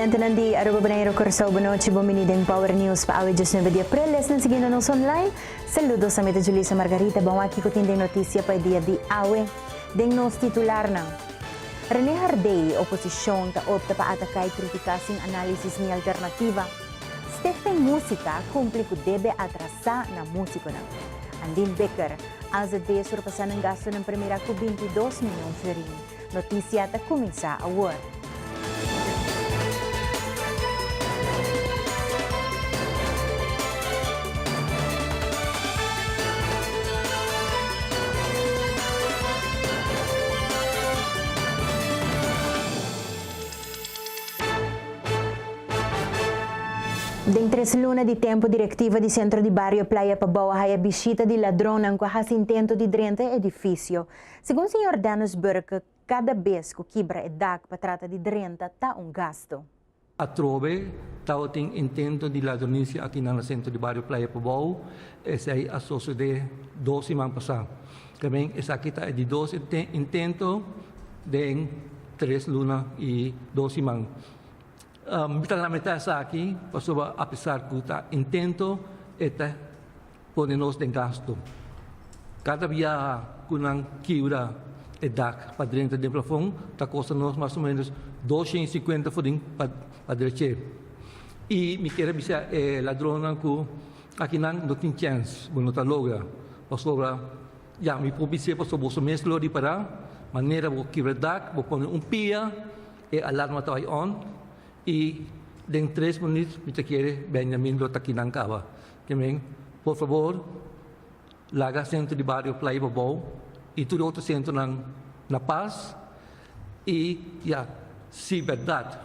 Televidentenan di Aruba, Bonaire, Curaçao, bon nochi, bon bini den Power News pa awe 19 di april. Esnan siguiendo nos online, saludos. Ami ta Julissa Margarita, bon aki cu tin den noticia pa e dia di awe. Den nos titularnan, René Hardey, oposicion ta opta pa ataca y critica sin analisis ni alternativa. Stichting Musica cumpli cu debe atrasa na musiconan. Andin Bikker, AZB surpasa nan gastonan premira cu 22 miyon florin. Noticia ta cuminsa awor. Den tres luna di tempo directiva di Centro di Bario Playa Pabou a haya bishita di ladronnan cu a haci intento di drenta e edificio. Segun señor Dennis Burke, kada bes ku kibra e dak pa trata di drenta ta un gasto. Atrobe tabatin intento di ladronisia akinan na sentro di bario Playa Pabou. Esei a sosodé dos siman pasá. Tamen esaki ta e di dos intento den tres luna i dos siman. Mi ta lamentá esaki pasobra apesar ku ta intento e ta pone nos den gasto. Kada biaha ku nan kibra e dak pa drenta den plafon ta kosta nos mas o menos 250 florin pa drech'é. I mi kier a bisa e ladronnan ku akinan no tin chèns, bo no ta logra pasobra ya mi por bis'é pasobra boso mes lo ripará manera bo kibra dak bo pone un pia e alarma ta bai on i den tres minüt mi ta kere Benjamin lo ta kinan kaba. Ke men, por fabor, laga sentro di bario Playa Pabou i tur e otro sentronan na pas i ya, si bèrdat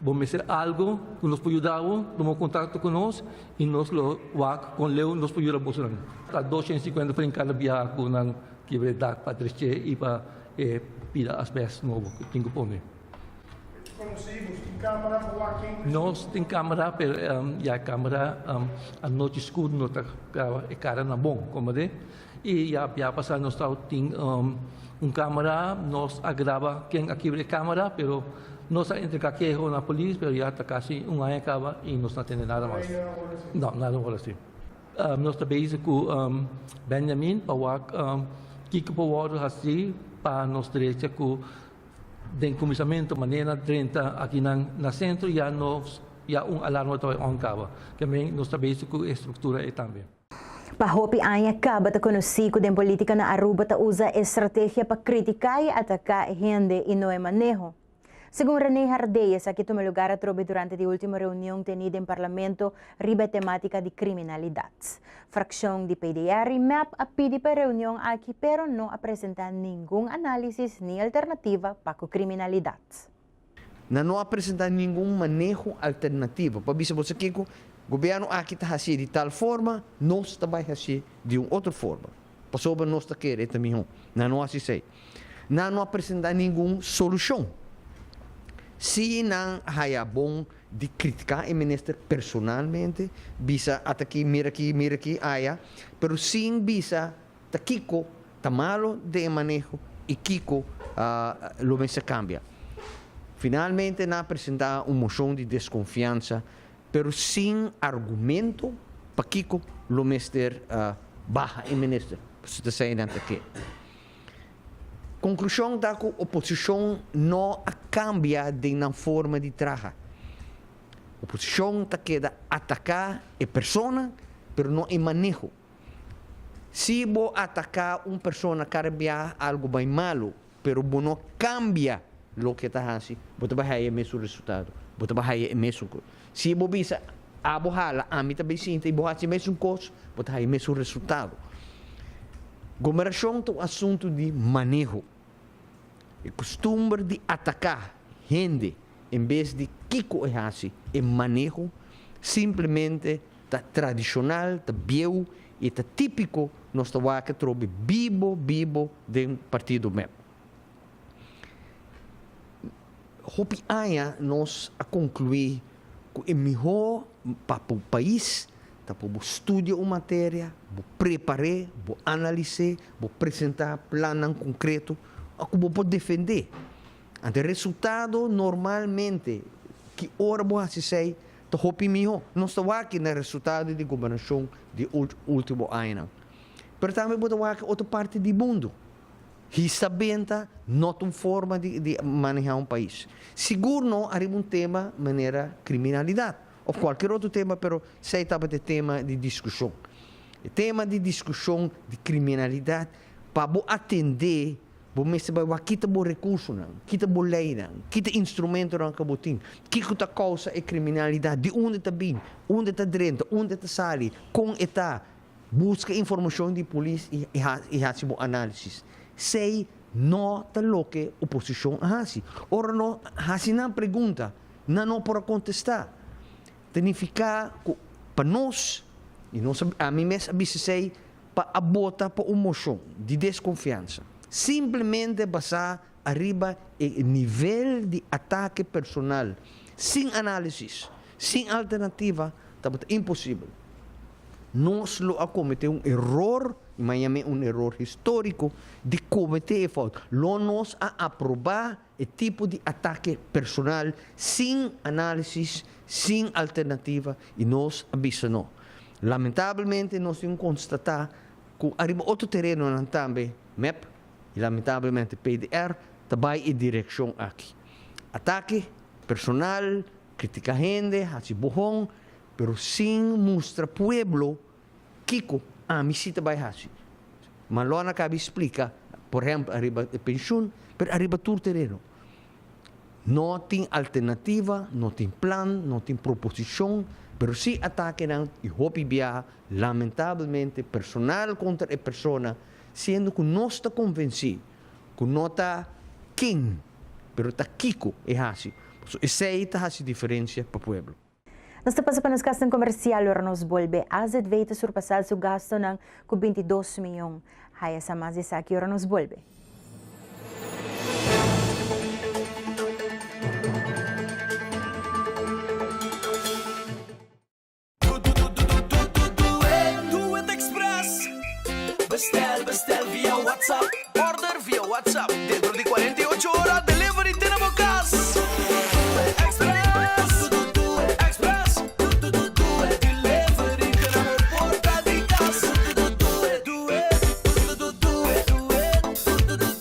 bo mester algu ku nos por yuda bo, tuma kontakto ku nos i nos lo wak kon leu nos por yuda bosonan. Ta 250 florin kada biaha ku nan kibra e dak pa dreche i pa e pida asbèst nobo ku tin ku pone. Nos tin camera pero ya e camera anochi skur no ta graba e cara nan bon comprende y ya bia pasa nos tawata tin un camera nos a graba ken a kibra e camera pero nos a entrega keho na polis pero ya ta casi un aña caba y nos no a tende nada mas no nada ora si. Nos ta bezig ku Benjamin pa wak kiko por wòrdu hasi pa nos drecha ku Den kuminsamentu manera drenta akinan na sentro ya nos ya un alarma ta bai on kaba. Ke men nos ta bezig ku e struktura ei tambe. Pa hopi aña kaba ta konosí ku den polítika na Aruba ta usa e strategia pa kritiká i ataká e hende i no e maneho. Segun René Hardé esaki tuma lugar atrobe durante di último reunion tení den Parlamento riba e temátika di kriminalidat. Frakshon di PDR i mep a pidi pa e reunion aki pero no a presentá ningun análisis ni alternativa pa ku kriminalidat. Nan no a presentá ningun maneho alternativo pa bisa boso kiko gobièrnu aki ta hasié di tal forma, nos ta bai hasié di un otro forma pasobra nos ta kere e ta mihó. Nan no hasi esei. Nan no a presentá ningun solushon. Si nan haya bon di critica e minister personalmente, bisa ata aki, mira aki, mira aki, aya, pero sin bisa ta kico ta malo den e maneho y kico lo mester cambia. Finalmente nan a presenta un mocion di desconfiansa, pero sin argumento pakico lo mester baha e minister, pasobra ta esey nan ta ke. Konklushon ta ku oposishon no a kambia den nan forma di traha. Oposishon ta keda ataká e persona, pero no e maneho. Si bo ataká un persona kada bia algu bai malu, pero bo no kambia loke e ta hasi, bo ta bai haya e mesun resultado, bo ta bai haya e mesun kos. Si bo bisa, abo hala, ami ta bai sinta i bo hasi e mesun kos, bo ta haya e mesun resultado. Goberashon ta un asuntu di maneho. E kustumber di ataká hende en bes di kiko e hasi, e maneho, simplemente ta tradishonal, ta bieu i ta típiko nos ta wak atrobe bibo bibo den partido mep. Hopi aña nos a konkluí ku e mihó pa bo pais ta pa bo studia un materia, bo prepar'é, bo analis'é, bo presentá plannan konkreto ku bo por defendé. Anto e resultado normalmente. Ki ora bo hasi esei ta hopi mihó. Nos ta wak na resultado di gobernashon di último añanan. Pero tambe bo ta wak otro parti di mundu. Hisa benta no ta un forma di di manehá un pais. Sigur no ariba un tema manera kriminalidat òf kualkier otro tema pero esei tabata e tema di diskushon. E tema di diskushon di kriminalidat pa bo atendé bo mester bai wak kita bo rekursonan, kita bo leinan, kita instrumentonan ku bo tin, kiko ta kousa e kriminalidat, di unda ta bin, unda ta drenta, unda ta sali, kon e ta. Buska informashon di polis i hasi bo análisis. Esei no ta loke oposishon a hasi. Ora no hasi nan pregunta, nan no por a kontestá. Ta nifiká ku pa nos, i nos ami mes a bisa esei, pa a bota pa un moshon di deskonfiansa, simplemente basá ariba e nivel di atake personal, sin análisis, sin alternativa, tabata imposibel. Nos lo a kometé un eror, i mi a yam'é un eror históriko, di kometé e fout. Lo nos a aprobá e tipo di atake personal sin análisis, sin alternativa, i nos a bisa no. Lamentablemente nos tin konstatá ku ariba otro terenonan tambe mep i lamentablemente PDR ta bai e direkshon aki. Atake personal, kritiká hende, hasi bohon, Pero sin mustra pueblo kiko ami si ta bai haci. Malona cabi splica, por ehempel ariba e pensioen, pero ariba tur tereno. No tin alternativa, no tin plan, no tin proposicion, pero si atakenan y hopi biaha lamentablemente personal contra e persona, siendo cu nos ta convenci cu no ta ken, pero ta kiko e haci. Pasobra esey ta haci diferencia pa pueblo. Nos ta pasa pa nos kasnan komersial ora nos bolbe. AZV ta surpasá su gastonan ku 22 mion. Haya sa mas di esaki ora nos bolbe.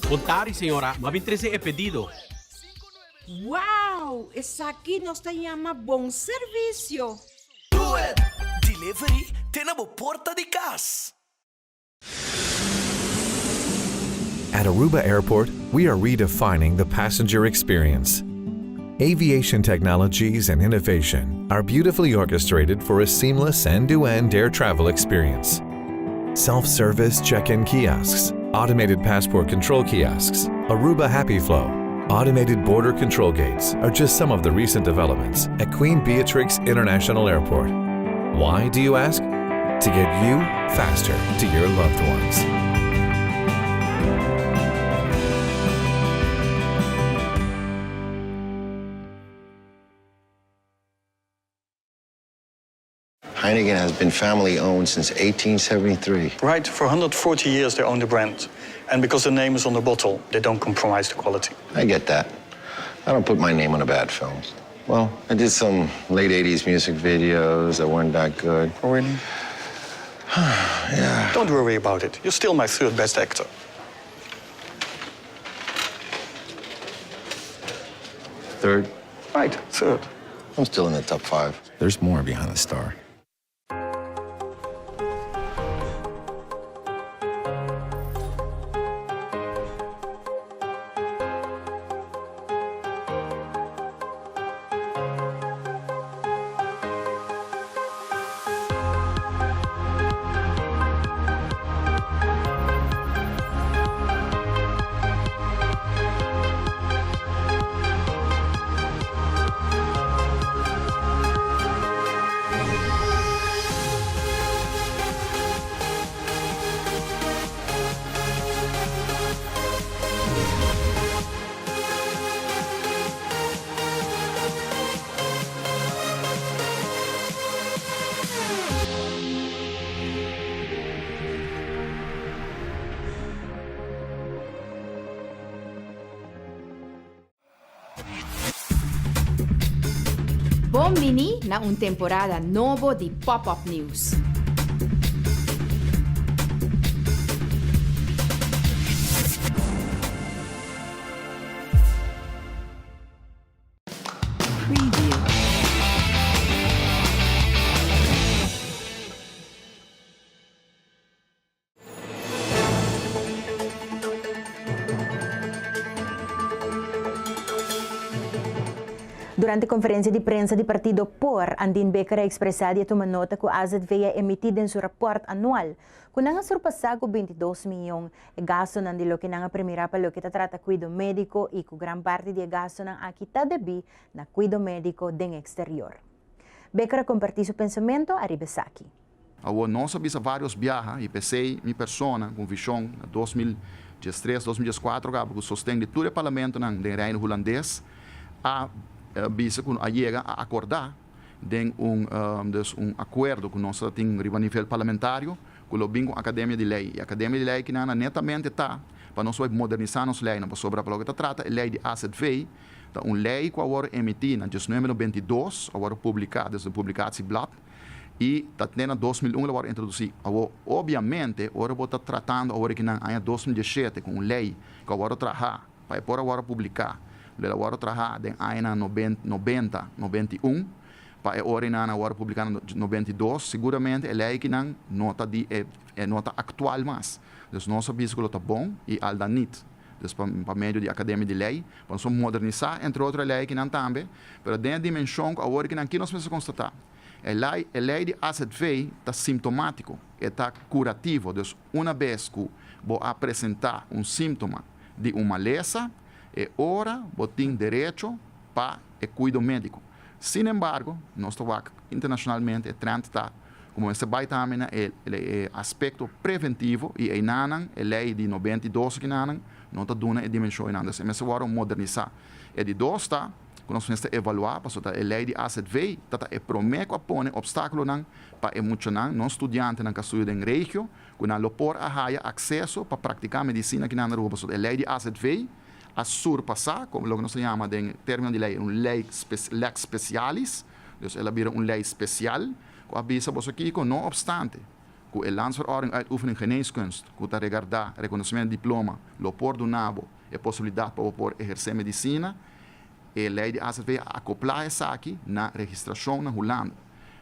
Bon tardi señora, m'a bin trece e pedido. Wow! Esaki nos ta yama bon servicio! Do It! Delivery te na bo porta di cas! At Aruba Airport, we are redefining the passenger experience. Aviation technologies and innovation are beautifully orchestrated for a seamless end-to-end air travel experience. Self-service check-in kiosks, automated passport control kiosks, Aruba Happy Flow, automated border control gates are just some of the recent developments at Queen Beatrix International Airport. Why, do you ask? To get you faster to your loved ones. Heineken has been family owned since 1873. Right, for 140 years they own the brand. And because the name is on the bottle, they don't compromise the quality. I get that. I don't put my name on a bad film. Well, I did some late 80s music videos that weren't that good. Oh, really? Yeah. Don't worry about it. You're still my third best actor. Third? Right, third. I'm still in the top five. There's more behind the star. Bon bini na un temporada nobo di Pop Up News. Durante conferencia di prensa di partido por, Andin Bikker a expresa di a tuma nota cu AZV a emiti den su rapport anual cu nan a surpasa cu 22 miyon e gastonan di loke nan a premira pa loke ta trata cuido medico y cu gran parti di e gastonan aki ta debi na cuido medico den exterior. Bikker a comparti su pensamento ariba esaki. Awor nos a bisa varios biaha y p'esey mi persona cu un vision na 2013, 2014 caba cu sosten di tur e parlamentonan den Reino Hulandes a bisa cu a yega a acorda den un dus un acuerdo cu nos ta tin riba nivel parlamentario cu lo bin cu un academia di ley y academia di ley kinan netamente ta pa nos bay modernisa nos leynan pasobra pa loke ta trata e ley di AZV ta un ley cu a worde emiti na 1992 a worde publica desde publicatieblad i ta te na 2001 lo wòrdu introdusí. Awor, obiamente, ora bo ta tratando awor aki nan aña 2017 ku un lei ku a wòrdu trahá pa e por a wòrdu publiká, lo el a wòrdu trahá den añanan 90, 91, pa e ora einan a wòrdu publiká na 92, siguramente e lei aki nan no ta di e no ta aktual mas. Dus nos a bisa ku lo ta bon i al dan nit. Dus pa pa medio di Akademia di Lei, pa nos por modernisá entre otro e lei akinan tambe, pero den e dimenshon ku awor akinan ki nos mester konstatá? E lei e lei di azv ta simptomátiko, e ta kurativo, dus una bes ku bo a presentá un símptoma di un malesa, e ora bo tin derecho pa e kuido médiko. Sin embargo, nos ta wak internashonalmente e trend ta ku bo mester bai tambe na e e aspekto preventivo i einanan e lei di 92 akinanan no ta duna e dimenshon einan, dus e mester wòrdu modernisá. E di dos ta ku nos mester evaluá pasobra ta e lei di azv ta ta e promé ku a pone opstákulonan pa e muchanan, nos studiantenan ku a studia den regio, ku nan lo por a haya akseso pa praktiká medisina akinan na Aruba pasobra e lei di azv a surpasá komo loke nos ta yama den término di lei un lei lex specialis, dus el a bira un lei spesial ku a bisa boso kiko no opstante ku e Landsverordening Uitoefening Geneeskunst ku ta regardá rekonosementu di diploma lo por duna bo e posibilidat pa bo por ehersé medisina, e lei di azv a akoplá esaki na registrashon na Hulanda.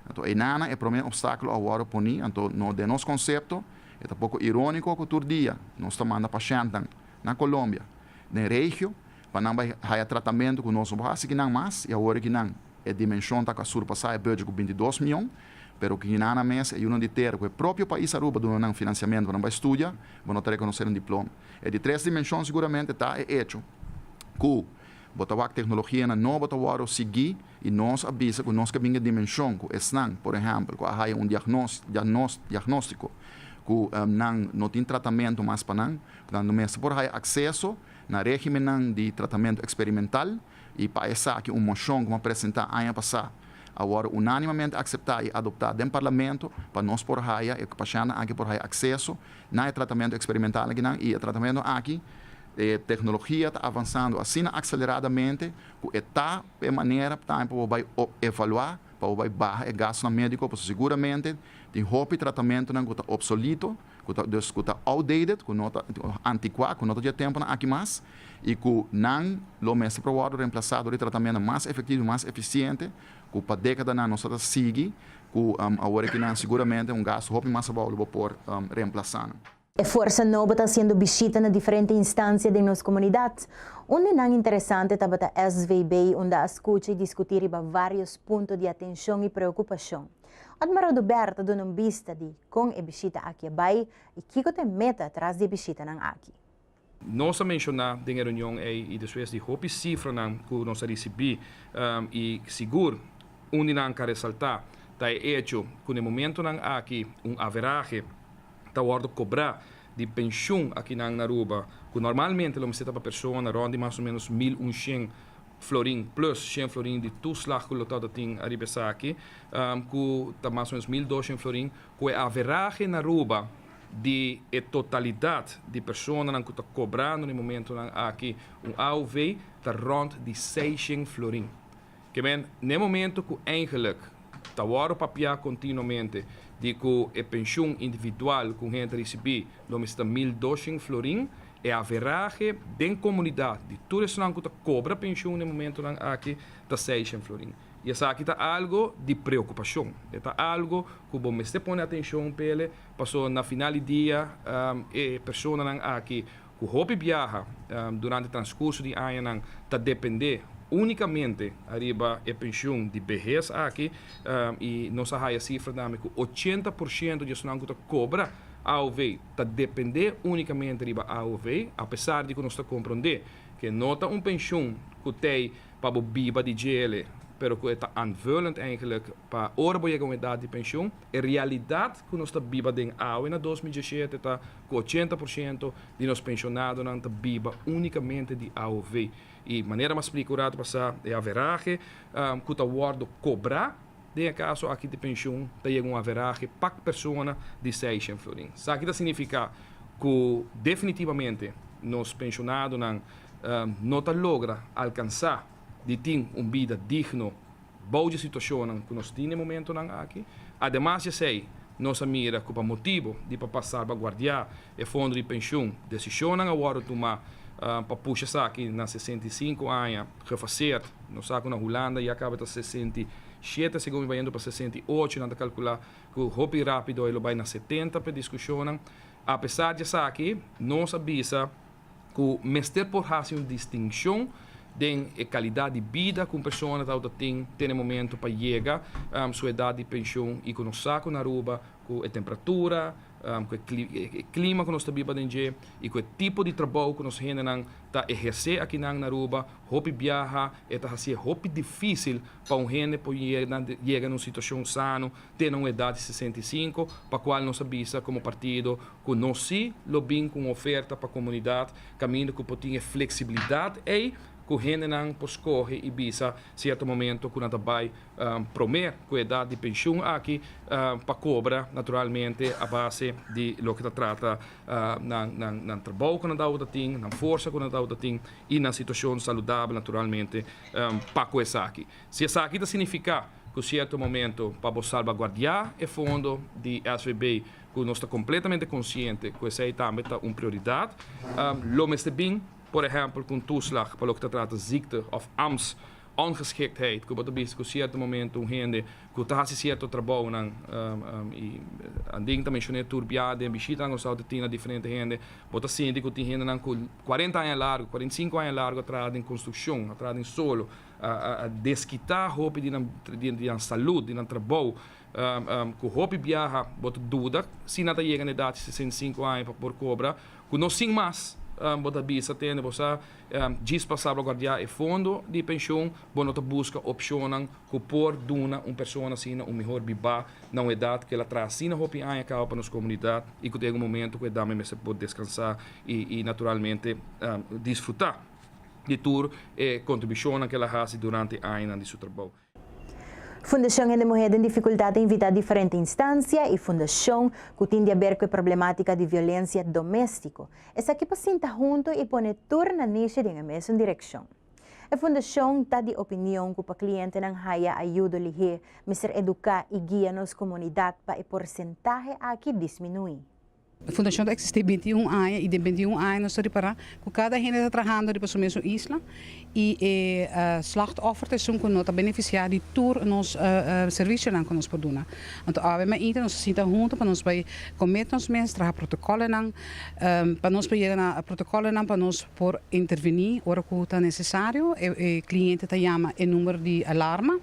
Anto einanan e promé opstákulo a wòrdu poní, anto no den nos konsepto e ta poko iróniko ku tur dia nos ta manda pashèntnan na Colombia den regio pa nan bai haya tratamentu ku nos no por hasi kinan mas i awor kinan e dimenshon ta ku a surpasá e budget ku 22 mion pero ku kinan nan mes e yunan di tera ku e propio pais Aruba duna nan finansiamentu pa nan bai studia bo no ta rekonosé nan diploma. E di tres dimenshon siguramente ta e echo ku bo ta wak teknologianan nobo ta wòrdu sigui i nos a bisa ku nos ke bin e dimenshon ku esnan por ehèmpel ku a haya un diagnóstiko ku nan no tin tratamentu mas pa nan Nan no mester por haya akseso na régimennan di tratamentu eksperimental i pa esaki un moshon ku a presentá aña pasá a wòrdu unánimamente akseptá i adoptá den Parlamento pa nos por haya, e pashèntnan aki por haya akseso na e tratamentu eksperimental akinan i e tratamentu aki e teknologia ta avansando asina akseleradamente ku e ta e manera tambe pa bo bai evaluá pa bo bai baha e gastunan médiko pasobra siguramente tin hopi tratamentunan ku ta opsolito. ku ta dus ku ta outdated, ku no ta antikuá, ku no ta dje tempunan aki mas i ku nan lo mester por wòrdu remplasá dor di tratamentu mas efektivo i mas efisiente ku pa dékadanan nos ta sigui ku awor aki nan siguramente un gastu hopi mas abou lo bo por remplasá nan. E Forsa Nobo ta hasiendo bishita na diferente instansia den nos komunidat. Un di nan interesante tabata SVB unda a skucha i diskutí riba vários punto di atenshon i preokupashon. Otmar Oduber ta duna un bista di kon e bishita aki a bai i kiko ta e meta tras di e bishitanan aki. Nos a menshoná den e reunion ei i despues di hopi sifranan ku nos a risibí i sigur un di nan ka resaltá ta e echo ku na e momentonan aki un averahe ta wòrdu kobrá di penshun akinan na Aruba ku normalmente lo mester ta pa persona rònt di mas o ménos 1100 florin plus shen florin di toeslag ku lo tabata tin ariba esaki, ku ta mas o menos 1200 florin, ku e averahe na Aruba di e totalidat di personanan ku ta kobrando na e momentonan aki un AOV ta rònt di 600 florin. Ke men, na momento ku eigenlijk ta wòrdu papiá kontinuamente di ku e penshun individual ku hende risibí lo mester 1200 florin, e averahe den komunidat di tur esnan ku ta kobra penshun na momentonan aki ta 600 florin. I esaki ta algu di preokupashon. Ta algu ku bo mester pone atenshon p'e, paso na final di dia e personanan aki ku hopi biaha durante transkurso di añanan ta dependé únikamente ariba e penshun di behes aki, i nos a haya sifra tambe ku 80% di esnan ku ta kobra AOV ta dependé únikamente riba AOV, apesar di ku nos ta komprondé ku no ta un penshun ku t'ei pa bo biba di dje, pero ku ta aanvullend eigenlijk pa ora bo yega un edat di penshun. E realidat ku nos ta biba den awe na 2017 ta ku 80% di nos penshonadonan ta biba únikamente di AOV. I manera m'a splika un ratu pasá, e averahe ku ta wòrdu kobrá den kaso aki di penshun ta yega un averahe pa persona di 600 florin. Esaki ta signifiká ku definitivamente nos penshonadonan no ta logra alkansá di tin un bida digno bou di situashon ku nos tin na e momentonan aki. Ademas di esei, nos a mira ku pa motibu di pa salvaguardiá e fondo di penshun, desishonnan a wòrdu tumá pa pusha esaki na 65 aña gefaseerd. Nos sa ku na Hulanda ya kaba ta 67, segun mi bayendo pa 68, nan ta kalkulá ku hopi rápido e lo bai na 70 pa diskushonnan. Apesar di esaki, nos a bisa ku mester por hasi un distinshon den e kalidat di bida ku un persona ta tin na momento pa yega su edat di penshun, i ku nos sa ku na Aruba, ku e temperatura, ku e klima ku nos ta biba den i ku e tipo di trabou ku nos hendenan ta ehersé aki na Aruba, hopi biaha e ta hasi hopi difísil pa un hende por yega na un situashon sano tin un edat di 65, pa kual nos a bisa komo partido ku nos sí lo bin ku un oferta pa komunidat kaminda ku por tin fleksibilidat ei ku hendenan por skohe i bisa sierto momento ku nan ta bai promé ku edat di penshun aki pa kobra naturalmente a base di loke ta trata nan trabou ku nan tin, nan forsa ku nan tin i nan situashon saludabel naturalmente pa ku esaki. Si esaki ta signifiká ku sierto momento pa salvaguardiá e fondo di SVB, ku nos ta kompletamente konsiente ku esei tambe ta un prioridat, lo mester bin, por ehèmpel, ku toeslag pa loke ta trata ziekte òf ambtsongeschiktheid, ku bo ta bisa ku sierto momento un hende ku ta hasi sierto trabounan, i andin ta menshoná tur bia den bishita nos tin na diferente hende, bo ta sinti ku tin hendenan ku 40 aña largu, 45 aña largu a traha den konstrukshon, a traha den solo, a deskitá hopi di nan salú, di nan trabou, ku hopi biaha bo ta duda si nan ta yega na edat di 65 aña pa por kobra, ku no sin mas bo ta bisa tende bo sa djis pa salvaguardiá e fondo di penshun, bo no ta buska opshonnan ku por duna un persona asina un mihó biba na un edat ku el a traha asina hopi aña kaba pa nos komunidat i ku tin un momento ku e dama mester por deskansá i naturalmente disfrutá di tur e kontribushonnan ku el a hasi durante añanan di su trabou. Fundashon Hende Muhé den Difikultat ta invitá diferente instansia i fundashon ku tin di aber ku e problemátika di violensia doméstiko. Esaki pa sinta huntu i pone tur nanishi den e mesun direkshon. E fundashon ta di opinion ku pa klientenan haya ayudo lihé, mester eduká i guia nos komunidat pa e porsentahe aki disminuí. E fundashon ta eksistí 21 aña i den 21 aña nos ta ripará ku kada hende ta trahando riba su mesun isla i e slachtoffer ta esun ku no ta benefisiá di tur nos servisionan ku nos por duna. Anto awe mainta nos a sinta huntu pa nos bai commit nos mes, traha protokòlnan, pa nos por yega na protokòlnan pa nos por intervení ora ku ta nesesario. E kliente ta yama e number di alarma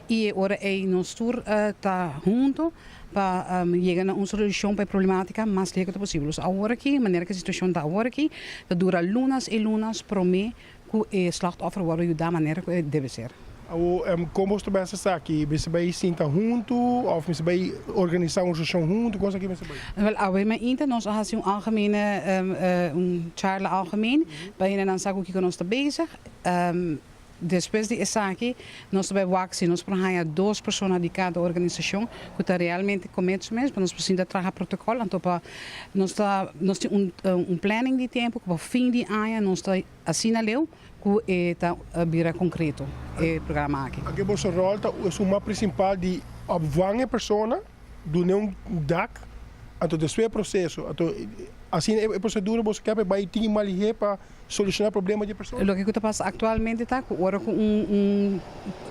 i e ora ei nos tur ta huntu pa yega na un solushon pa e problemátika mas lihé ku ta posibel. So awor aki, manera ku e situashon ta awor aki, ta dura lunas i lunas promé ku e slachtoffer wòrdu yudá manera ku e debe ser. Awo, kon boso ta pensa esaki? Mester bai sinta huntu òf mester bai organisá un seshon huntu? Kon esaki mester bai? Wel, awe mainta nos a hasi un algemene, un charla algemeen, pa hendenan sa ku kiko nos ta bezig. Despues di esaki nos ta bai wak si nos por haña dos persona di kada organisashon ku ta realmente komet su mes pa nos por sinta traha protokòl. Anto pa nos ta nos tin un un planning di tempu ku pa fin di aña nos ta asina leu ku e ta bira konkreto e programa aki. Aki boso ròl ta esun mas prinsipal di opvang e persona, dun'é un dak, anto despues e proseso. Anto asina e prosedura boso ke pa e bai tin malihé pa Solushoná problema di e persona. Loke ku ta pasa aktualmente ta ku ora ku un un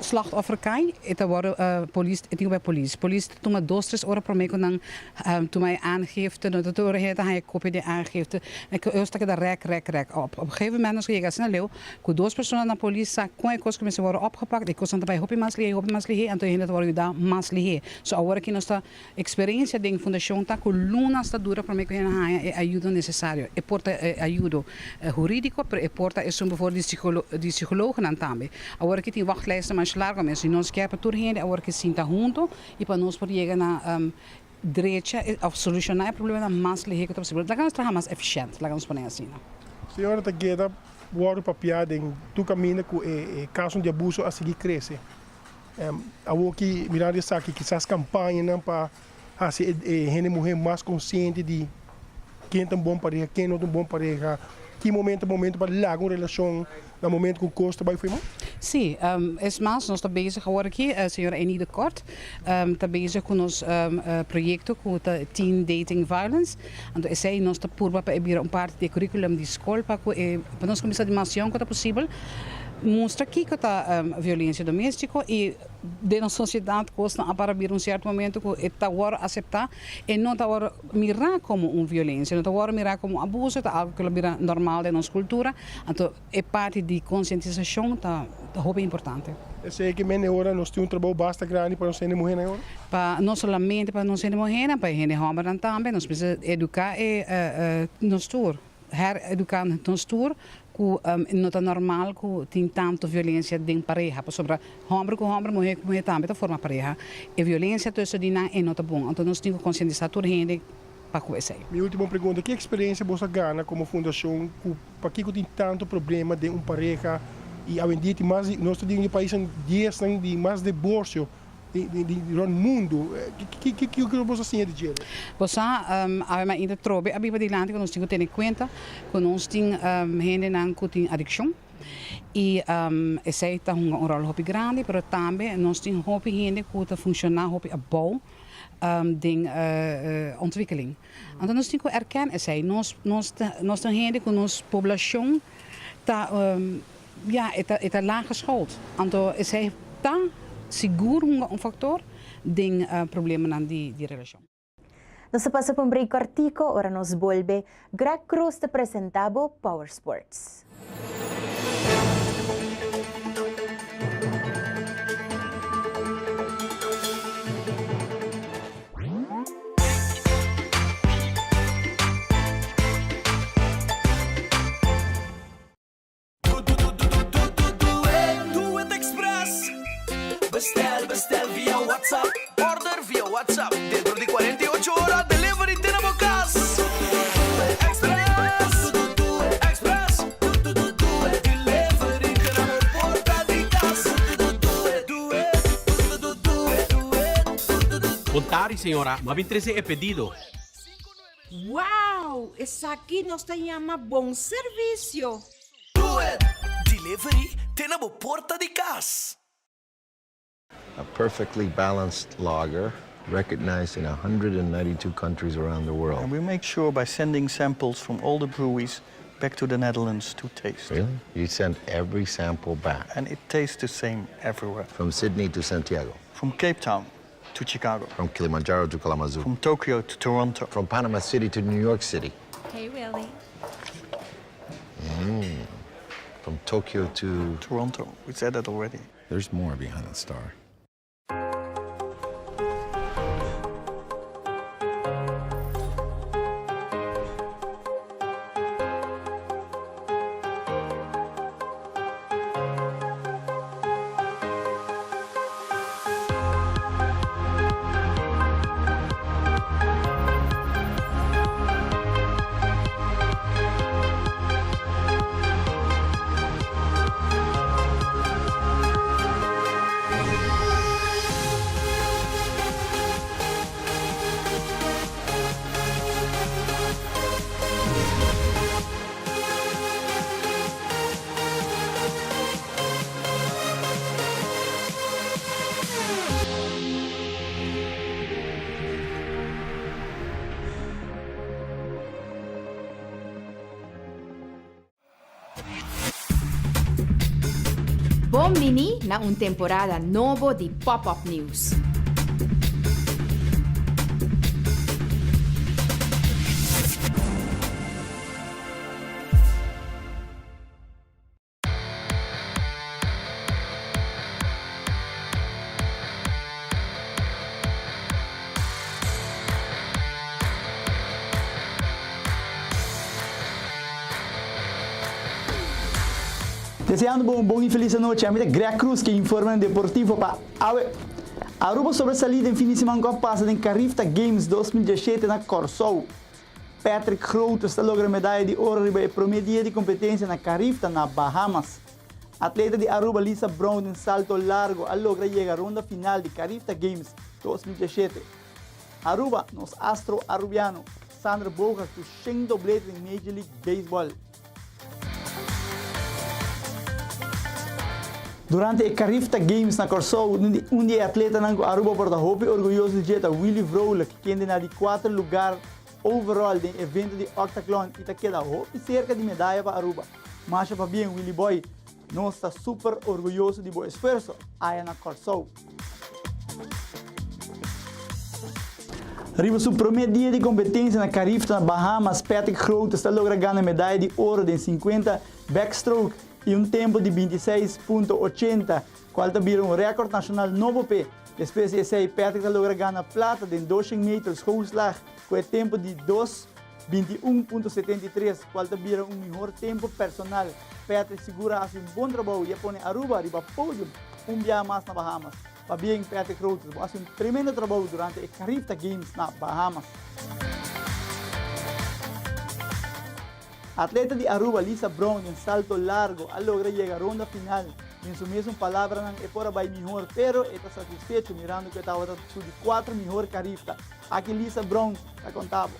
slachtoffer kai e ta wòrdu polis e tin ku bai polis. Polis ta tuma dos tres ora promé ku nan tuma e aangifte no ta tur ora hende ta haña kopia di e aangifte e kos ta keda rèk rèk rèk op. Op gegeven moment nos a yega asina leu ku dos persona na polis sa kon e kos ku mester wòrdu opgepakt e kosnan ta bai hopi mas lihé hopi mas lihé anto e hende ta wòrdu yuda mas lihé. So awor aki nos ta Eksperensia den fundashon ta ku lunas ta dura promé ku hende haña e ayudo nesesario. E por ta e ayudo hurídiko, pero e por ta esun befòr di di psikologonan tambe. Awor aki tin wachtlèsten mas largu mes i nos kier pa tur hende awor ki sinta huntu i pa nos por yega na drecha òf solushoná e problemanan mas lihé ku ta posibel. Laga nos traha mas efishènt, laga nos pone asina. Señora ta keda wòrdu papiá den tur kaminda ku e kasonan di abuso a sigui krese. Awoki mirando esaki kisas kampañanan pa hasi e hende muhé mas konsiente di ken ta un bon pareha, ken no ta un bon pareha, ki momento ta momento pa laga un relashon na momento ku kos ta bai fo'i man? Sí, es mas nos ta bezig awor aki, señora Enie de Kort ta bezig ku nos proyekto ku ta Teen Dating Violence, anto esei nos ta purba pa e bira un parti di e curriculum di skol pa ku e pa nos kuminsá di mas yòn ku ta posibel. Mustra kiko ta violencia domestico y den nos sociedad cosnan a para bira un cierto momento cu e ta worde acepta, e no ta worde mira como un violencia, no ta worde mira como un abuso, ta algo cu lo bira normal den nos cultura, anto e parti di concientisacion ta hopi importante. Esey ke mende ora nos tin un trabou basta grandi pa nos hende muhernan ora? Pa no solamente pa nos hende muhernan, pa e hende hombernan tambe, nos mester educa e nos tur. Her-eduká nos tur ku no ta normal ku tin tantu violensia den pareha, pasobra hòmber ku hòmber, muhé ku muhé tambe ta forma pareha. E violensia tussen di nan e no ta bon. Anto nos tin ku konsientisá tur hende pa ku esei. Mi último pregunta, ki eksperensia boso a gana komo fundashon ku pakiko tin tantu problema den un pareha i awendia tin mas di, nos ta di un di paisnan diesnan di mas diborsio di rond mundu, kiko boso a siña di djele? Bo sa, awe mainta trobe a biba dilanti ku nos tin ku tene kuenta ku nos tin hendenan ku tin adikshon i esei ta hunga un ròl hopi grandi, pero tambe nos tin hopi hende ku ta funshoná hopi abou den ontwikkeling. Anto nos tin ku erken esei, nos nos nos ta hende ku nos poblashon ta Ya, e ta e ta laag geschoold. Anto esei ta sigur hunga un factor den problemanan di di relacion. Nos ta pasa pa un break cortico, ora nos bolbe, Greg Cruz ta presenta bo Power Sports. Doet Express. Bestel, bestel via WhatsApp. Order via WhatsApp. Dentro di cuarenta i ocho ora delivery te na bo cas. Express, Express. Delivery te na bo porta di cas. Bon tardi señora, m'a bin trece e pedido. Wow! Esaki nos ta yama bon servisio! Do It! Delivery te na bo porta di kas. A perfectly balanced lager recognized in 192 countries around the world. And we make sure by sending samples from all the breweries back to the Netherlands to taste. Really? You send every sample back? And it tastes the same everywhere. From Sydney to Santiago? From Cape Town to Chicago. From Kilimanjaro to Kalamazoo. From Tokyo to Toronto. From Panama City to New York City. Hey, Willie. From Tokyo to... Toronto. We said that already. There's more behind the star. Bon bini na un temporada nobo di Pop Up News. Deseando bo un bon y feliz anochi, ami ta Greg Cruz ke informe deportivo pa awe. Aruba sobresalí den fin di siman ku a pasa den Carifta Games 2017 na Kòrsou. Patrick Groters ta logra medaya di oro riba e promé dia di kompetensia na Carifta na Bahamas. Atleta di Aruba Lisa Brown den salto largo a logra yega ronda final di Carifta Games 2017. Aruba, nos astro Arubiano, Xander Bogaerts ku shen doblete den Major League Baseball. Durante e Carifta Games na Kòrsou, un di e atletanan ku Aruba por ta hopi orguyoso di dje ta Willy Vrolijk, kende na di kuater lugar overall den evento di octatlon i ta keda hopi serka di medaya pa Aruba. Masha pabien Willy Boy, nos ta super orguyoso di bo esfuerso aya na Kòrsou. Riba su promé dia di kompetensia na Carifta na Bahamas, Patrick Groters ta logra gana medaya di oro den 50 backstroke i un tempu di 26.80, kual ta bira un rèkòrt nashonal nobo p'e. Despues di esei, Patrick ta logra gana plata den 200 meter schoolslag ku e tempu di 2. 21.73, kual ta bira un mihor tempu personal. Patrick sigur a hasi un bon trabou i a pone Aruba riba podium un biaha mas na Bahamas. Pabien Patrick Routers, bo hasi un tremendo trabou durante e Carifta Games na Bahamas. Atleta di Aruba Lisa Brown den salto largo a logra yega ronda final. Den su mesun palabranan e por a bai mihor pero e ta satisfecho mirando cu e tabata su di cuatro mihor Carifta. Aki Lisa Brown ta konta bo.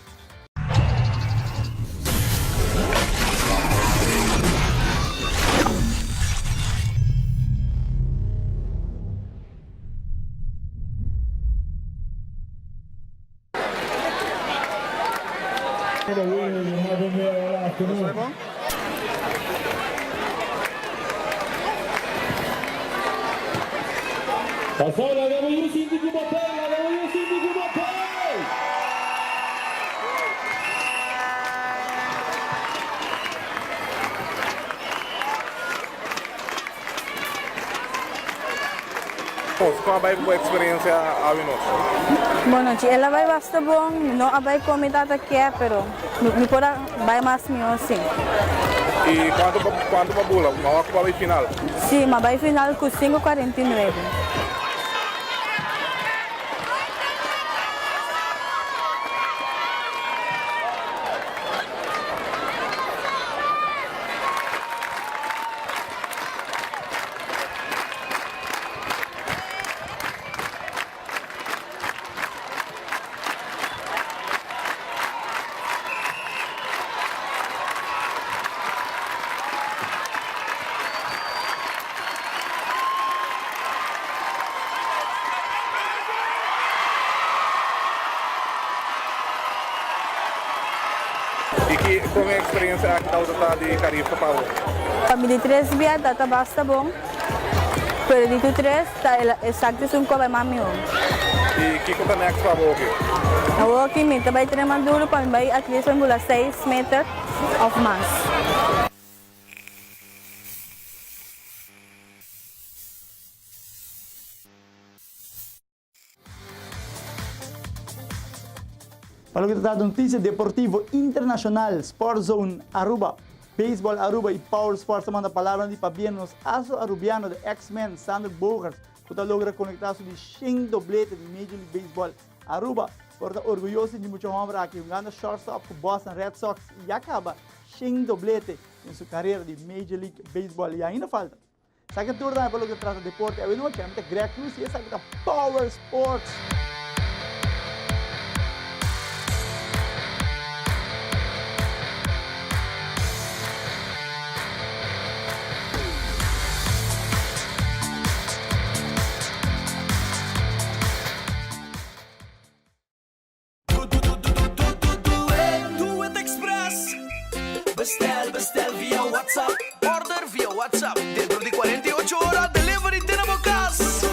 Kon a bai ku bo eksperensia awe nochi? Bon nochi. El a bai basta bon. Mi no a bai kon mi tata kier, pero mi por a bai mas mihó si. I kuantu kuantu bo a bula? Bo a bai final? Si, mi a bai final ku 5:49. I ki kon e eksperensia aki tabata ta di Carifta pa bo? Pa mi di tres bia ta ta basta bon, pero di tu tres ta exacto esun ku a bai mas mihó. I kiko ta next pa bo oki? Awoki mi ta bai trena duru pa mi bai at least pa mi bula seis meter of mas. Pa loke ta trata notisia deportivo internashonal, Sport Zone Aruba, Baseball Aruba i Power Sports ta manda palabranan di pabia na nos astro Arubiano de X-Men, Xander Bogaerts, ku ta logra konektá su di shen doblete di Major League Baseball. Aruba por ta orguyoso di mucha hòmber aki hungando shortstop ku Boston Red Sox i ya kaba shen doblete den su karera di Major League Baseball i ainda falta. Esaki tur tambe pa loke ta trata deporte awe nochi. Ami ta Greg Cruz y esaki ta Power Sports. Do It Express. Bestel, bestel via WhatsApp. Order via WhatsApp. Dentro di 48 ora delivery te na bo cas.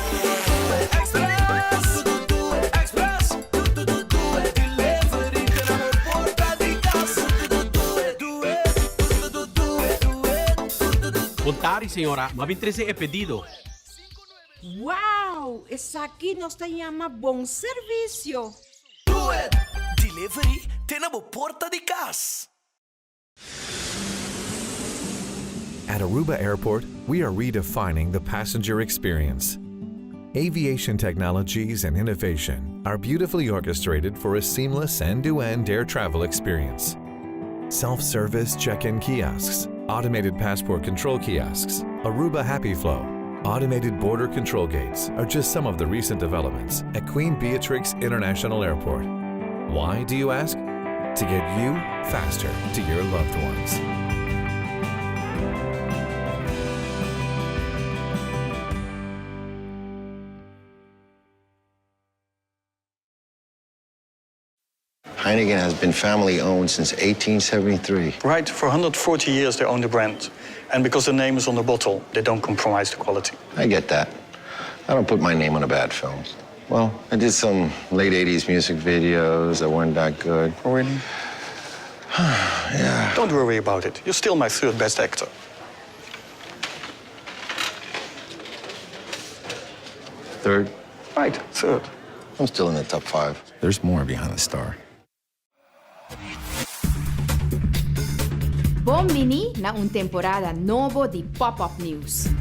Express, Express, delivery te na bo porta di cas. Bon tardi señora, m'a bin trece e pedido. Wow! Esaki nos ta yama bon servicio! Do it! Delivery te na bo porta di cas. At Aruba Airport, we are redefining the passenger experience. Aviation technologies and innovation are beautifully orchestrated for a seamless end to end air travel experience. Self service check in kiosks, automated passport control kiosks, Aruba Happy Flow, automated border control gates are just some of the recent developments at Queen Beatrix International Airport. Why, do you ask? To get you faster to your loved ones. Heineken has been family owned since 1873. Right, for 140 years they own the brand. And because the name is on the bottle, they don't compromise the quality. I get that. I don't put my name on a bad film. Well, I did some late 80s music videos that weren't that good. Oh, really? yeah. Don't worry about it. You're still my third best actor. Third? Right, third. I'm still in the top five. There's more behind the star. Bon bini na un temporada nobo di Pop Up News.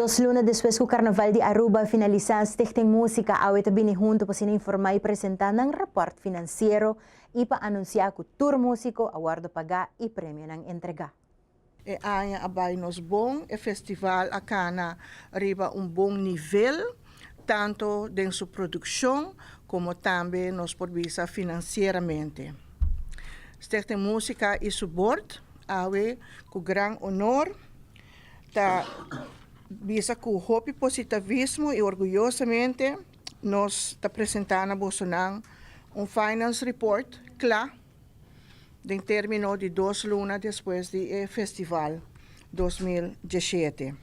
Dos luna despues cu Carnaval di Aruba a finalisa, Stichting Musica awe ta bini hunto pa asina informa y presenta nan rapport financiero y pa anuncia cu tur musico a wordo paga y premionan entrega. E aña a bai nos bon, e festival a kana riba un bon nivel, tanto den su produkshon komo tambe nos por bisa finansieramente. Stichting Músika i su bord awe ku gran honor ta bisa ku hopi positavismo i orguyosamente nos ta presentá na bosonan un finance report kla den término di dos luna despues di e festival 2017.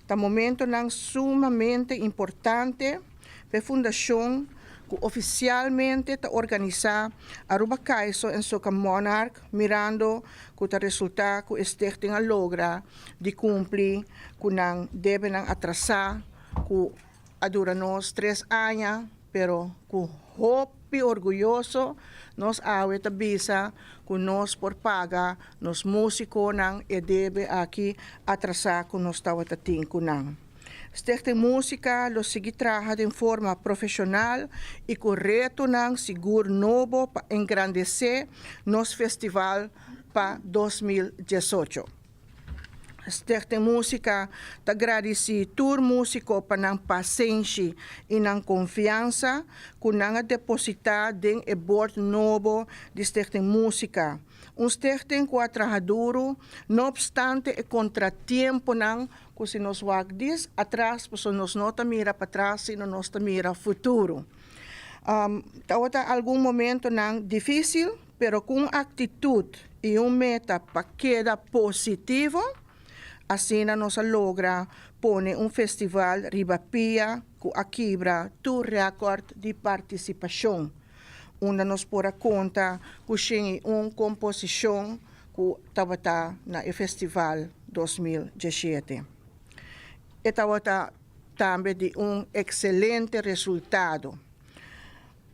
Ta momentonan sumamente importante p'e fundashon ku ofisialmente ta organisá Aruba Kaiso en Soca Monarch mirando ku ta resultá ku e stichting a logra di kumpli ku nan debenan atrasá ku a dura nos tres aña pero ku hopi orguyoso nos awe ta bisa ku nos por paga nos musikonan e debe aki atrasá ku nos tabata tin ku nan. Stichting Músika lo sigui traha den forma profeshonal i ku retonan sigur nobo pa engrandesé nos festival pa 2018. Stichting Músika ta gradisí tur músiko pa nan pasenshi i nan konfiansa ku nan a depositá den e bord nobo di Stichting Músika, un stichting ku a traha duru no opstante e kontratiemponan ku si nos wak dis atras pasobra nos no ta mira patras sino nos ta mira futuro. Tabata algun momentonan difísil, pero ku un aktitut i un meta pa keda positivo, asina nos a logra pone un festival riba pia ku a kibra tur rèkòrt di partisipashon, unda nos por a konta ku 101 komposishon ku tabata na e festival 2017. E tabata tambe di un ekselente resultado.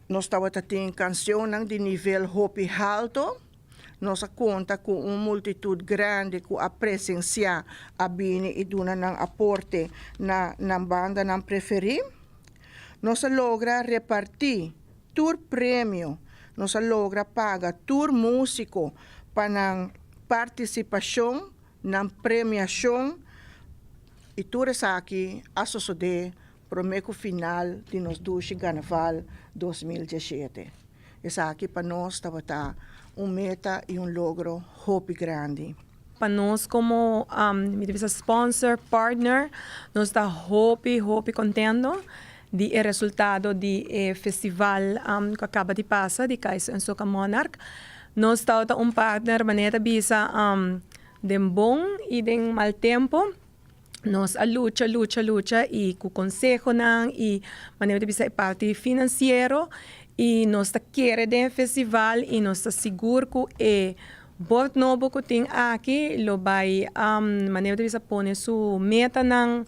Nos tabata tin kansionnan di nivel hopi halto. Nos a konta ku un multitut grandi ku a presensiá, a bini i duna nan aporte na nan bandanan preferí. Nos a logra repartí tur premio. Nos a logra paga tur músiko pa nan partisipashon, nan premiashon i tur esaki a sosodé promé ku final di nos dushi Carnaval 2017. Esaki pa nos tabata un meta i un logro hopi grandi. Pa nos komo mi ta bisa sponsor, partner, nos ta hopi hopi kontento di e resultado di e festival ku a kaba di pasa di Kaiser en Soca Monarch. Nos tabata un partner manera ta bisa den bon i den mal tempu. Nos a lucha, lucha, lucha i ku konsehonan i manera mi ta bisa e parti finansiero i nos ta kere den e festival i nos ta sigur ku e bord nobo ku tin aki lo bai manera mi ta bisa pone su metanan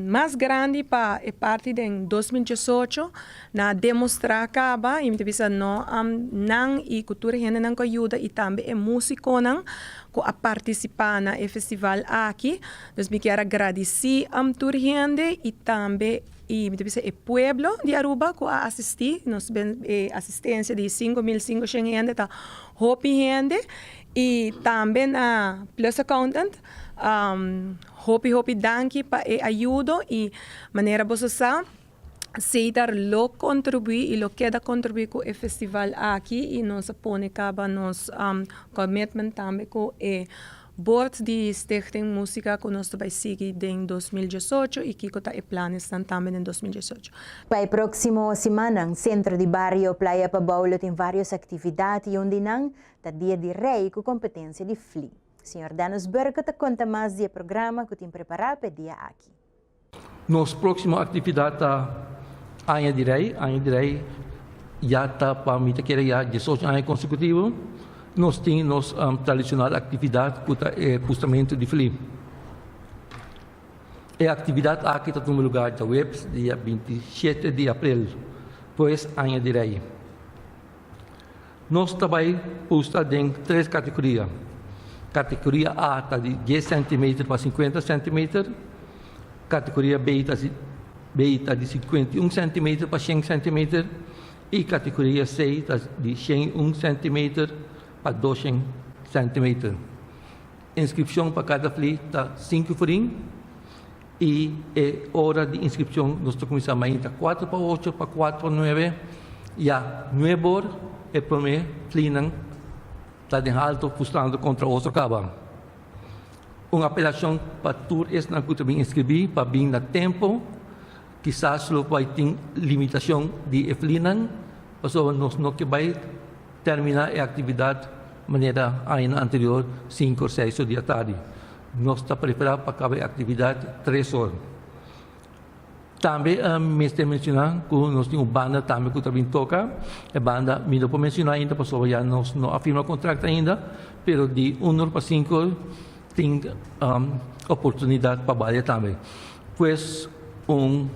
mas grandi pa e parti den 2018 nan a demostrá kaba i mi ta bisa no nan i ku tur e hendenan ku a yuda i tambe e músikonan ku a partisipá na e festival aki. Dus mi kier a gradisí tur hende i tambe i mi ta bisa e pueblo di Aruba ku a asistí. Nos e asistensia di 5500 hende ta hopi hende i tambe na Plus Accountant hopi hopi danki pa e ayudo i manera boso sa Setar lo contribui y lo keda contribui cu e festival aki y nos a pone caba nos commitment tambe cu e board di Stichting Musica cu nos ta bay sigui den 2018 y kico ta e planesnan tambe den 2018. Pa e proximo simannan, Centro di Bario Playa Pabou lo tin varios actividad y un di nan ta Dia di Rey cu competencia di fli. Señor Dennis Burke ta conta mas di e programa cu tin prepara pa e dia aki. Nos próksimo aktividat ta Aña di Rei. Aña di Rei ya ta pa mi ta kere ya 18 aña konsekutivo. Nos tin nos tradishonal aktividat ku ta e pustamentu di fli. E aktividat aki ta tuma lugá djaweps dia 27 di aprel, pues Aña di Rei. Nos ta bai pusta den tres kategoria. Kategoria A ta di 10 centimeter pa 50 centimeter, kategoria B ta B ta di 51 centimeter pa 100 centimeter i kategoria C ta di 101 centimeter pa 200 centimeter. Inskripshon pa kada fli ta 5 florin i e ora di inskripshon nos ta kuminsá mainta 4 pa 8 pa 4 pa 9 ya 9 or e promé flinan ta den halto fuslando kontra otro kaba. Un apelashon pa tur esnan ku ta bin inskribí pa bin na tempo, kisas lo bai tin limitashon di e flinan pasobra nos no ke bai terminá e aktividat manera añanan anterior sinku or seis or di atardi. Nos ta prepará pa kaba e aktividat tres or. Tambe mester menshoná ku nos tin un banda tambe ku ta bin toka. E banda mi no por menshoná ainda pasobra ya nos no a firma kontrakt ainda, pero di un or pa sinku or tin oportunidat pa balia tambe. Pues un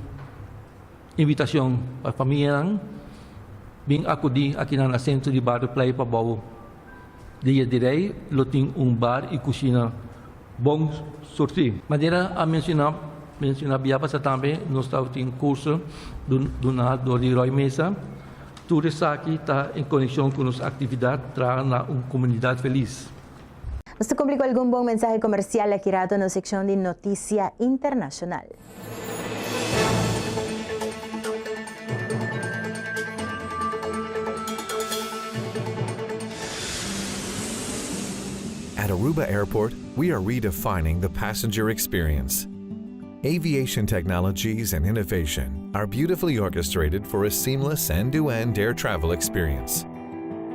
invitashon pa famianan bin akudí akinan na Sentro di Bario Playa Pabou. Dia di Rei lo tin un bar i kushina bon surtí. Manera a menshoná menshoná bia pasá tambe nos tabatin kurso duná dor di Roy Mesa. Tur esaki ta en konekshon ku nos aktividat traha na un komunidat felis. Nos ta kumpli ku algun bon mensahe komersial aki rato nos sekshon di Notisia Internashonal. At Aruba Airport, we are redefining the passenger experience. Aviation technologies and innovation. are beautifully orchestrated for a seamless end-to-end air travel experience.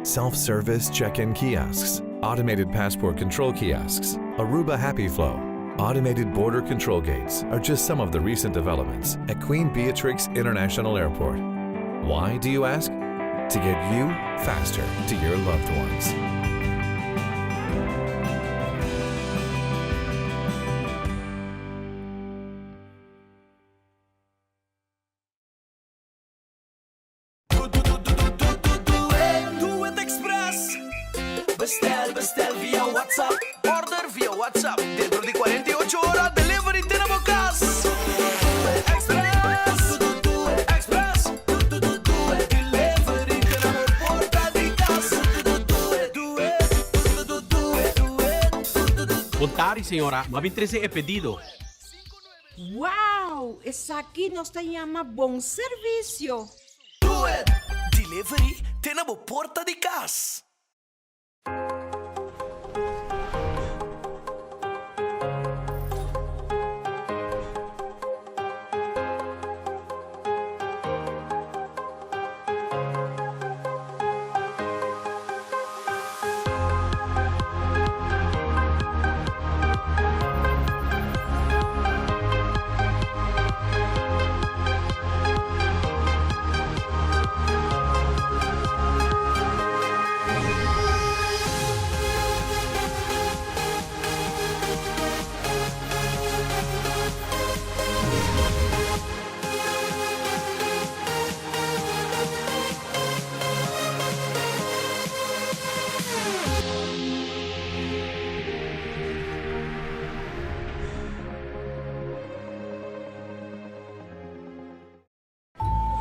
Self-service check-in kiosks, automated passport control kiosks, Aruba Happy Flow, automated border control gates are just some of the recent developments at Queen Beatrix International Airport. Why, do you ask? To get you faster to your loved ones. Do It Express. Bestel, bestel via WhatsApp. Order via WhatsApp. Dentro di 48 ora delivery te na bo cas. Express. Express. Delivery te na bo porta di cas. Do it, do it, do it, do it. Bon tardi señora, m'a bin trece e pedido. Wow! Esaki nos ta yama bon servisio! Doet! Delivery te na bo porta di kas.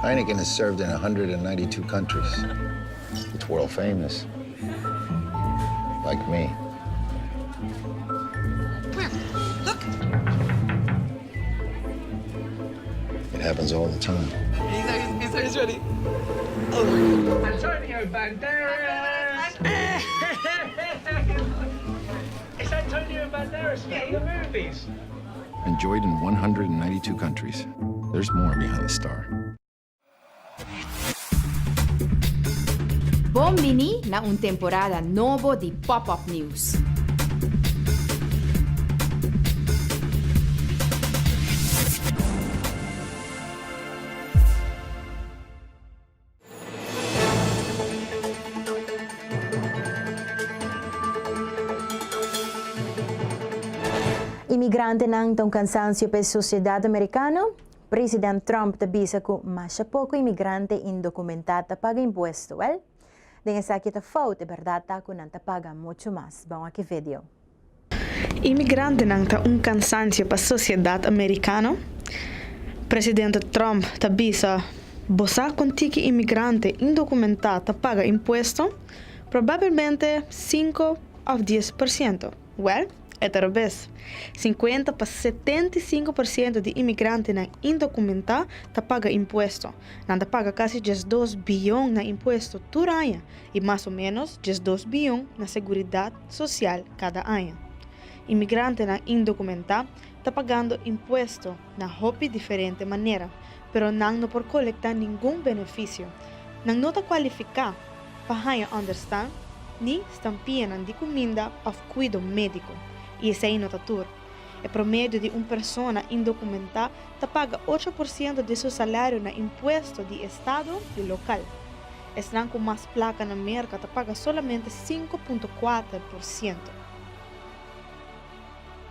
Heineken has served in 192 countries. It's world famous. Like me. Look. It happens all the time. He's, he's, he's ready. Oh my God. Antonio Banderas! It's Antonio Banderas from the movies. Enjoyed in 192 countries. There's more behind the star. Bon bini na un temporada nobo di Pop Up News. Imigrantenan ta un cansancio p'e sociedad Americano? President Trump ta bisa cu masha poco imigrante indocumenta ta paga impuesto. Wel, den esaki ta fout, e berdad ta cu nan ta paga mucho mas. Bon aki video. Imigrantenan ta un cansancio pa sociedad Americano? Presidente Trump ta bisa, Bo sa con tiki imigrante indocumenta ta paga impuesto? Probablemente cinco of 10%. Wel, e ta robes. 50 pa 75% di imigrantenan indocumentá ta paga impuesto. Nan ta paga casi 12 biyon na impuesto tur aña y mas o menos 12 biyon na seguridad social cada aña. Imigrantenan indocumentá ta pagando impuesto na hopi diferente manera, pero nan no por colectá ningun beneficio. Nan no ta cualificá pa haña onderstand ni stampianan di kuminda òf kuido médiko. I esei no ta tur. E promedio di un persona indokumentá ta paga 8% di su salario na impuesto di estado i lokal. Esnan ku mas plaka na Merka ta paga solamente 5.4%.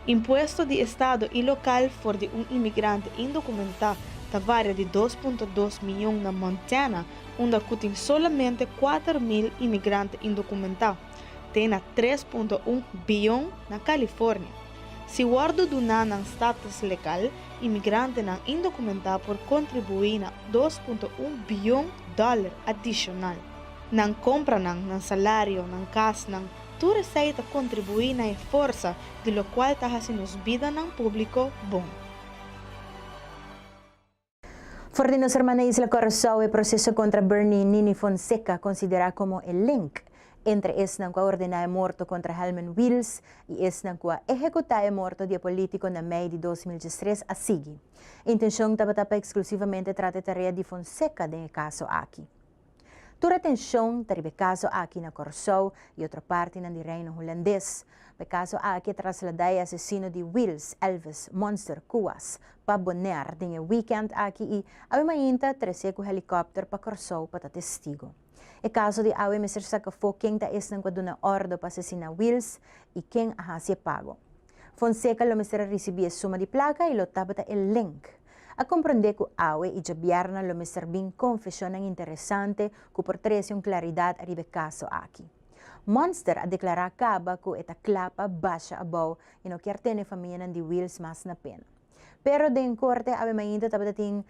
Impuesto di estado i lokal for di un imigrante indokumentá ta varia di 2.2 mion na Montana, unda ku tin solamente 4.000 imigrante indokumentá, te na 3.1 bion na California. Si wòrdu duná nan status legal, imigrantenan indokumentá por kontribuí na 2.1 bion dòler adishonal. Nan kompranan, nan salario, nan kasnan, tur esei ta kontribuí na e forsa di lokual ta hasi nos bidanan públiko bon. For di nos hermana isla Kòrsou e proseso kontra Bernie Nini Fonseca konsiderá komo e link Entre esnan ku a ordená e morto kontra Helmin Wiels i esnan ku a ehekutá e morto di e polítiko na mei di 2013 a sigui. Intenshon tabata pa eksklusivamente trata e tarea di Fonseca den e kaso aki. Tur atenshon ta riba e kaso aki na Kòrsou i otro partinan di Reino Hulandes. Pa e kaso aki a trasladá e asesino di Wiels, Elvis Monster Kuwas, pa Bonaire den e wikènt aki i awe mainta tres'é ku helikòpter pa Kòrsou pa ta testigo. E kaso di awe mester saka afó ken ta esnan ku a duna òrdu pa asesiná Wiels i ken a hasi e pago. Fonseca lo mester a risibí e suma di plaka i lo tabata e link. A komprondé ku awe i djabièrnè lo mester bin konfeshonnan interesante ku por trese un klaridat riba e kaso aki. Monster a deklará kaba ku e ta kla pa basha abou i no kier tene famianan di Wiels mas na pena. Pero den korte awe mainta tabata tin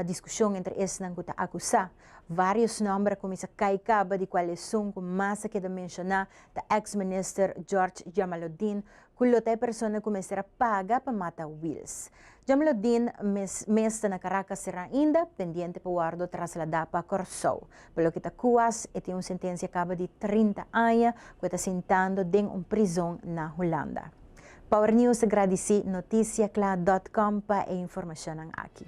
diskushon entre esnan ku ta akusá. Vários nòmber a kuminsá kai kaba di kual esun ku mas a keda menshoná ta eks minister George Jamaloodin ku lo ta e persona ku mester a paga pa mata Wiels. Jamaloodin mes mes ta na Caracas será ainda, pendiente pa wòrdu trasladá pa Kòrsou. Pa loke ta Kuwas e tin un sentensia kaba di 30 aña ku e ta sintando den un prizon na Hulanda. Power News ta gradisí noticiacla dot com pa e informashonnan aki.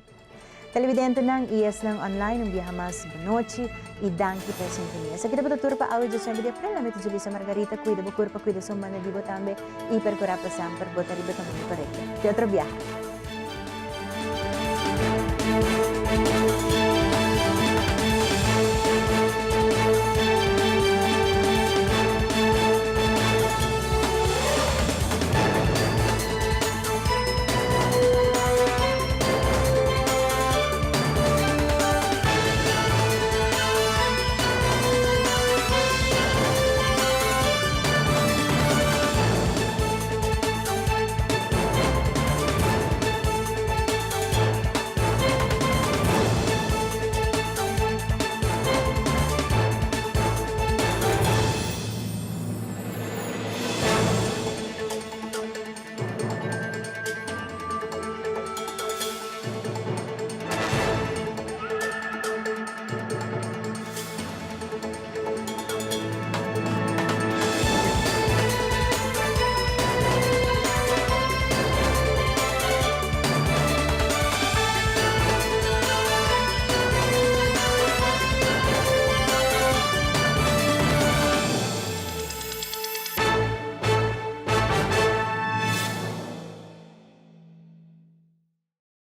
Televidentenan i esnan online un biaha mas bonochi i danki pa e sintonia. Esaki tabata tur pa awe 19 di april. Ami ta Julissa Margarita. Kuida bo kurpa, kuida su manda di bo tambe i perkurá pa semper bo ta riba e kaminda korekto. Te otro biaha.